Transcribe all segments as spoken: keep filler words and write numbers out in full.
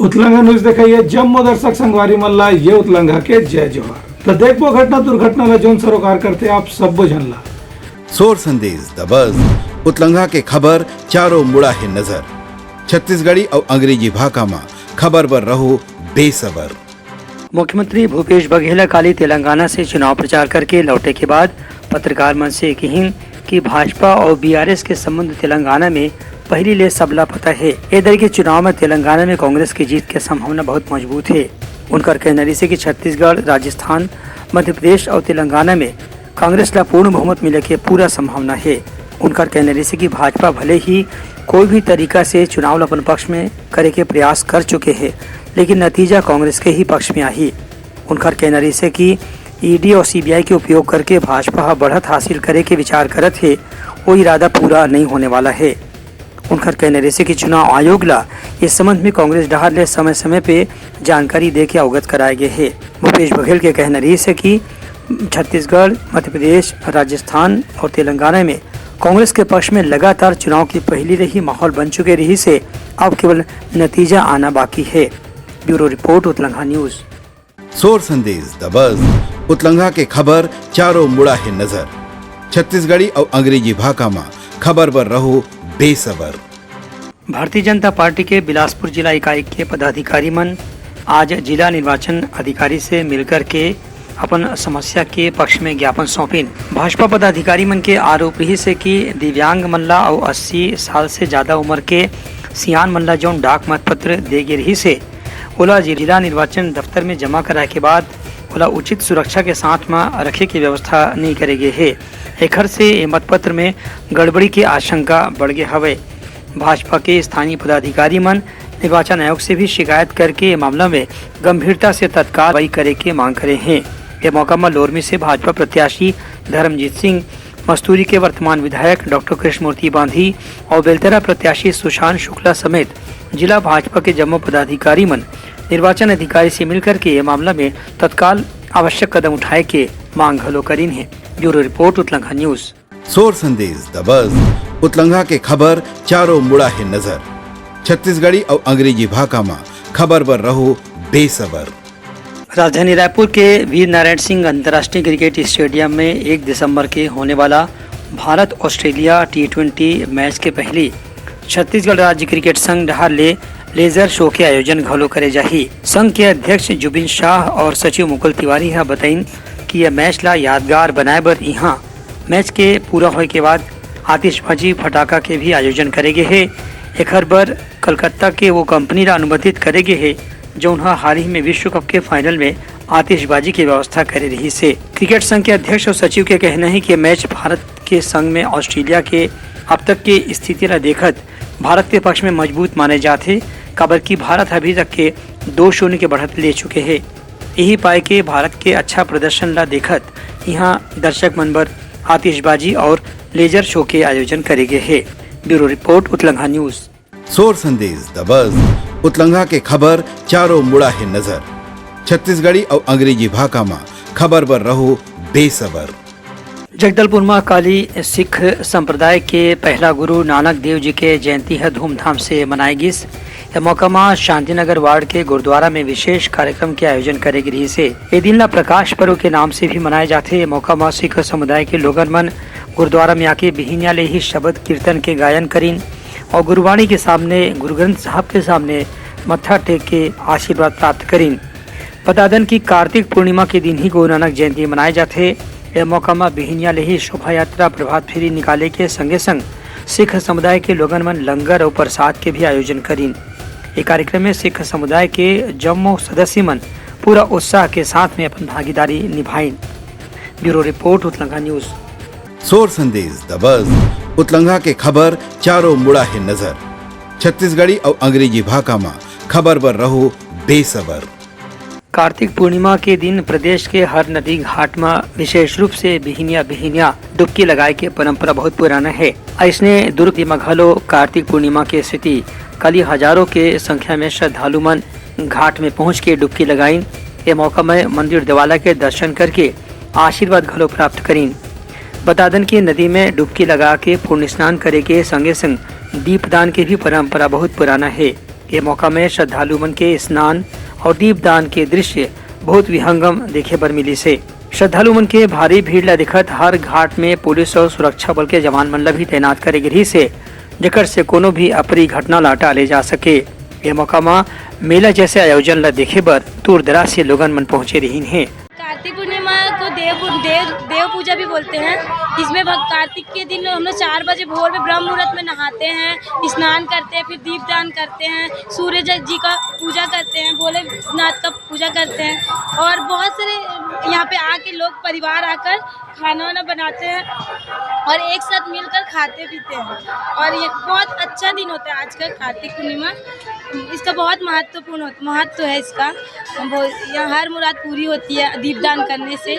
उतलंघा news देखइया जम्मो दर्शक संगवारी मन ला ये उतलंघा के जय जोहार। त देखबो घटना दुर्घटना ला जौन सरोकार करथे आप सब्बो झन ला। सोर संदेश दबस, उतलंघा के खबर चारों मुड़ा हे नजर। छत्तीसगढ़ी अउ अंग्रेजी भाखा म खबर बर रहो बेसबर। मुख्यमंत्री भूपेश बघेल ह काली तेलंगाना से चुनाव प्रचार करके लौटे के बाद पत्रकार मन से किहिन कि भाजपा अउ बीआरएस के संबंध तेलंगाना में पहिली ले सबला पता हे। ए दरी के चुनाव में तेलंगाना में कांग्रेस के जीत के संभावना बहुत मजबूत हे। उनकर कहना रहिसे कि छत्तीसगढ़, राजस्थान, मध्य प्रदेश अउ तेलंगाना में कांग्रेस ला पूर्ण बहुमत मिले के पूरा संभावना हे। उनकर कहना रहिसे कि भाजपा भले ही कोई भी तरीका से चुनाव ला अपन पक्ष में करे के प्रयास कर चुके हे, लेकिन नतीजा कांग्रेस के ही पक्ष में आही। उनकर कहना रहिसे कि ईडी अउ सीबीआई के उपयोग करके भाजपा ह बढ़त हासिल करे के विचार करत हे, वो इरादा पूरा नहीं होने वाला हे। उनकर कहना रहिसे कि चुनाव आयोग ला इस संबंध में कांग्रेस डहार ले समय-समय पे जानकारी दे के अवगत कराए गए हे। भूपेश बघेल के कहना रहिसे कि छत्तीसगढ़, मध्य प्रदेश, राजस्थान और तेलंगाना में कांग्रेस के पक्ष में लगातार चुनाव की पहिली ले ही माहौल बन चुके रहिसे, अब केवल नतीजा आना बाकी हे। Bureau report, Utlangha news. Sor Sandesh दबस, उतलंघा के खबर चारों मुड़ा हे नजर। छत्तीसगढ़ी अउ अंग्रेजी भाखा म खबर बर रहो बेसबर। भारतीय जनता पार्टी के बिलासपुर जिला इकाई के पदाधिकारी मन आज जिला निर्वाचन अधिकारी से मिलकर के अपन समस्या के पक्ष में ज्ञापन सौंपिन। भाजपा पदाधिकारी मन के आरोप रहिसे कि दिव्यांग मन ला अउ अस्सी साल से ज्यादा उम्र के सियान मन ला जौन डाक मतपत्र दे गे रहिसे, ओला जिला निर्वाचन दफ्तर में जमा कराए के बाद ओला उचित सुरक्षा के साथ म रखे के व्यवस्था नइ करे गे हे। एखर से ए मतपत्र में गड़बड़ी के आशंका बढ़ गे हवय। भाजपा के स्थानीय पदाधिकारी मन निर्वाचन आयोग से भी शिकायत करके ये मामला में गंभीरता से तत्काल कार्रवाई करे के मांग करे हें। ये मौका म लोरमी से भाजपा प्रत्याशी धर्मजीत सिंह, मस्तूरी के वर्तमान विधायक डॉक्टर कृष्णमूर्ति बांधी और बेलतरा प्रत्याशी सुशांत शुक्ला समेत जिला भाजपा के जम्मो पदाधिकारी मन निर्वाचन अधिकारी से मिलकर के ये मामला में तत्काल आवश्यक कदम उठाए के मांग घलो करीन हे। Bureau report, Utlangha news. Sor Sandesh दबस, उतलंघा के खबर चारों मुड़ा हे नजर। छत्तीसगढ़ी अउ अंग्रेजी भाखा म खबर बर रहो बेसबर। राजधानी रायपुर के वीर नारायण सिंह अंतर्राष्ट्रीय क्रिकेट स्टेडियम में एक दिसंबर के होने वाला Bharat Australia T twenty match के पहली छत्तीसगढ़ राज्य क्रिकेट संघ डहार ले लेजर शो के आयोजन घलो करे जाही। संघ के अध्यक्ष जुबिन शाह और सचिव मुकुल तिवारी ह बताइन कि यह मैच ला यादगार बनाए बर इहां मैच के पूरा होए के बाद आतिशबाजी फटाका के भी आयोजन करे गे हे। एखर बर कलकत्ता के वो कंपनी ला अनुबंधित करे गे हे, जौन ह हाल ही में विश्व कप के फाइनल में आतिशबाजी के व्यवस्था करे रहिस हे। क्रिकेट संघ के अध्यक्ष और सचिव के कहना हे कि मैच भारत के संग में ऑस्ट्रेलिया के अब तक के स्थिति ला देखत भारत के पक्ष में मजबूत माने जाथे, काबर कि भारत अभी तक के दो शून्य के बढ़त ले चुके हे। यही पाए के भारत के अच्छा प्रदर्शन ला देखत इहां दर्शक मन बर आतिशबाजी और लेजर शो के आयोजन करे गे हे। Bureau report, Utlangha news. Sor Sandesh दबस, उतलंघा के खबर चारों मुड़ा हे नजर। छत्तीसगढ़ी अउ अंग्रेजी भाखा म खबर बर रहो बेसबर। जगदलपुर म काली सिख संप्रदाय के पहला गुरु नानक देव जी के जयंती ह धूमधाम से मनाए गिस। ए मौका म शांतिनगर वार्ड के गुरुद्वारा में विशेष कार्यक्रम के आयोजन करे गे रिहिस हे। ए दिन ल प्रकाश पर्व के नाम से भी मनाए जाथे। ए मौका म सिख समुदाय के लोगन मन गुरुद्वारा में आके बिहिनिया ले ही शब्द कीर्तन के गायन करिन और गुरुवाणी के सामने, गुरु ग्रंथ साहब के सामने मत्था टेक के आशीर्वाद प्राप्त करिन। बता दन कि कार्तिक पूर्णिमा के दिन ही गुरु नानक जयंती मनाए जाथे। ए मौका म बिहिनिया ले ही शोभा यात्रा, प्रभात फेरी निकाले के संगे संग सिख समुदाय के लोगन मन लंगर अउ प्रसाद के भी आयोजन करिन। ए कार्यक्रम में सिख समुदाय के जम्मो सदस्य मन पूरा उत्साह के साथ में अपन भागीदारी निभाइन। Bureau report, Utlangha news. Sor Sandesh दबस, उतलंघा के खबर चारों मुड़ा हे नजर। छत्तीसगढ़ी अउ अंग्रेजी भाखा म खबर बर रहो बेसबर। कार्तिक पूर्णिमा के दिन प्रदेश के हर नदी घाट म विशेष रूप से बिहिनिया बिहिनिया डुबकी लगाए के परंपरा बहुत पुराना हे। अइसने दुर्ग म घलो कार्तिक पूर्णिमा के सेती काली हजारों के संख्या में श्रद्धालु मन घाट में पहुंच के डुबकी लगाइन। ए मौका में मंदिर देवाला के दर्शन करके आशीर्वाद घलो प्राप्त करिन। बता दन कि नदी में डुबकी लगा के पुण्य स्नान करे के संगे संग दीपदान के भी परंपरा बहुत पुराना हे। ये मौका में श्रद्धालु मन के स्नान और दीपदान के दृश्य बहुत विहंगम देखे बर मिलिस हे। श्रद्धालु मन के भारी भीड़ ला देखत हर घाट में पुलिस और सुरक्षा बल के जवान मन ला भी तैनात करे गे रिहिस हे, जेकर से कोनो भी अप्रिय घटना ला टाले जा सके। ये मौका म मेला जैसे आयोजन ला देखे बर दूर दराज से लोगन मन पहुंचे रिहिन हे। कार्तिक पूर्णिमा को देव देव देव पूजा भी बोलते हैं। इसमें भग कार्तिक के दिन हम लोग चार बजे भोर में ब्रह्म मुहूर्त में नहाते हैं, स्नान करते हैं, फिर दीपदान करते हैं, सूर्य जी का पूजा करते हैं, भोलेनाथ का पूजा करते हैं और बहुत सारे यहाँ पे आके लोग परिवार आकर खाना वाना बनाते हैं और एक साथ मिलकर खाते पीते हैं। और ये बहुत अच्छा दिन होता है आज का कार्तिक पूर्णिमा। इसका बहुत महत्वपूर्ण होता, महत्व है इसका। हम बहुत, यहाँ हर मुराद पूरी होती है दीपदान करने से।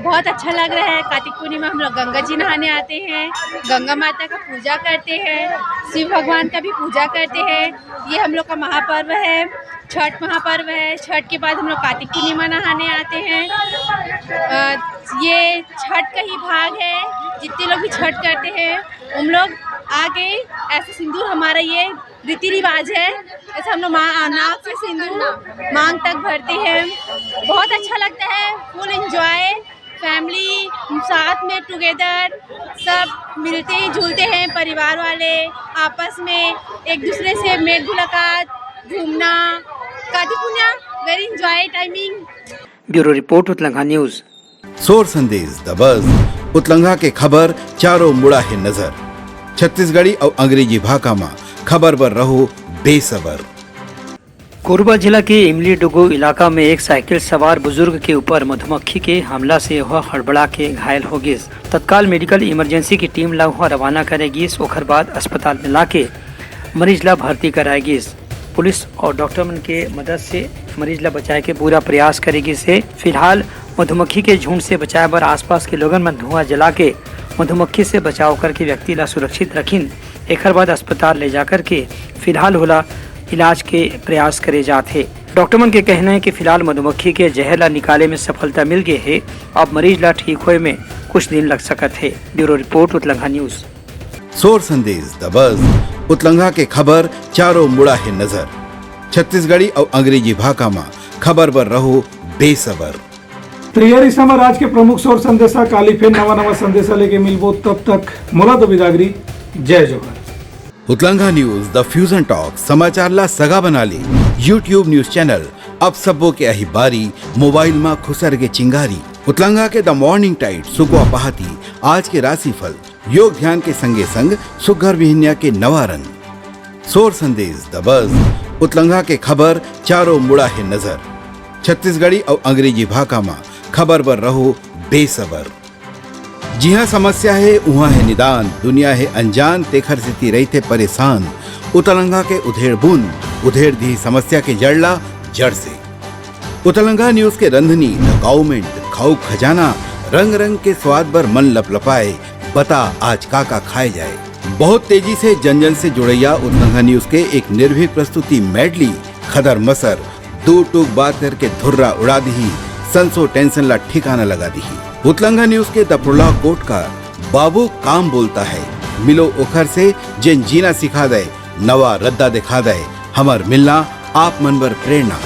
बहुत अच्छा लग रहा है। कार्तिक पूर्णिमा हम लोग गंगा जी नहाने आते हैं, गंगा माता का पूजा करते हैं, शिव भगवान का भी पूजा करते हैं। ये हम लोग का महापर्व है, छठ महापर्व है। छठ के बाद हम लोग कार्तिक पूर्णिमा नहाने आते हैं। अ, ये छठ का ही भाग है। जितने लोग भी छठ करते हैं, उन लोग आके ऐसे सिंदूर, हमारा ये रीति रिवाज है, ऐसे हम लोग मा-, नाक से सिंदूर मांग तक भरते हैं। बहुत अच्छा लगता है, फुल एंजॉय, फैमिली साथ में टुगेदर, सब मिलते जुलते हैं, परिवार वाले आपस में एक दूसरे से मेल मुलाकात, घूमना, काती पुण्या, very enjoy timing। Bureau report, Utlanga news. Sor Sandesh दबस, उतलंगा के खबर चारों मुड़ा हे नजर। छत्तीसगढ़ी अउ अंग्रेजी भाखा म खबर बर रहो बेसबर। कोरबा जिला के इमली डुगू इलाका में एक साइकिल सवार बुजुर्ग के ऊपर मधुमक्खी के हमला से वह हड़बड़ा के घायल हो गिस। तत्काल मेडिकल इमरजेंसी की टीम ला वहां रवाना करे गिस, ओखर बाद अस्पताल में लाके मरीज ला भर्ती कराए गिस। पुलिस और डॉक्टर मन के मदद से मरीज ला बचाए के पूरा प्रयास करे गिस हे। फिलहाल मधुमक्खी के झुंड से बचाए बर आसपास के लोगन मन धुआं जला के मधुमक्खी से बचाव करके व्यक्ति ला सुरक्षित रखिन। एखर बाद अस्पताल ले जाकर के फिलहाल होला इलाज के प्रयास करे जात हे। डॉक्टर मन के कहना है कि फिलहाल मधुमक्खी के जहर ला निकाले में सफलता मिल गे हे। अब मरीज ला ठीक होए में कुछ दिन लग सकत हे। Bureau report, Utlanga news. Sor Sandesh दबस, उतलंगा के खबर चारों मुड़ा हे नजर। छत्तीसगढ़ी अउ अंग्रेजी भाखा म खबर बर रहो बेसबर। त ये रिहिस हमर आज के प्रमुख सोर संदेशा। काली फेर नवा नवा संदेशा लेके मिलबो, तब तक मोला दो बिदागरी। जय जोहार। उतलंगा न्यूज, द फ्यूजन टॉक, समाचार ला सगा बना ले। YouTube न्यूज चैनल, अब सबो के आही बारी, मोबाइल मा खुसर के चिंगारी। उतलंगा के द मॉर्निंग टाइड, सुकवा पहाती, आज के राशिफल, योग ध्यान के संगे संग सुग्घर बिहनिया के नवा रंग। सोर संदेश दबस, उतलंगा के खबर चारों मुड़ा हे नजर। छत्तीसगढ़ी अउ अंग्रेजी भाखा मा खबर बर रहो बेसबर। जिहाँ समस्या हे, उहाँ हे निदान, दुनिया हे अनजान, तेखर सेती रहिथे परेशान। उतलंगा के उधेड़ बूंद, उधेड़ दिही समस्या के जड़ ला जड़ से। उतलंगा न्यूज के रंधनी, द काउमेंट, खाऊ खजाना, रंग रंग के स्वाद बर मन लपलपाए, बता आज का का खाए जाए। बहुत तेजी से जन जन से जुड़ैया उतलंगा न्यूज के एक निर्भीक प्रस्तुति मेडली, खदर मसर, दू टूक बात करके धुर्रा उड़ा दिही, संसो टेंशन ला ठिकाना लगा दिही। उतलंगा न्यूज के दपरुला कोट का बाबू काम बोलता है, मिलो ओखर से जेन जीना सिखा दे, नवा रद्दा दिखा दे, हमर मिलना आप मन बर प्रेरणा।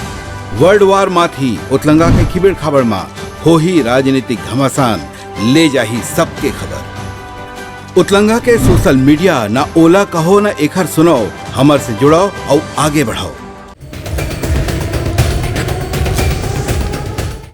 वर्ल्ड वार माथी उतलंगा के खिबेड़ खाबड़ मा होही राजनीतिक घमासान, ले जाही सबके खबर। उतलंगा के सोशल मीडिया, ना ओला कहो ना एखर सुनाओ, हमर से जुड़ाओ अउ आगे बढ़ाओ।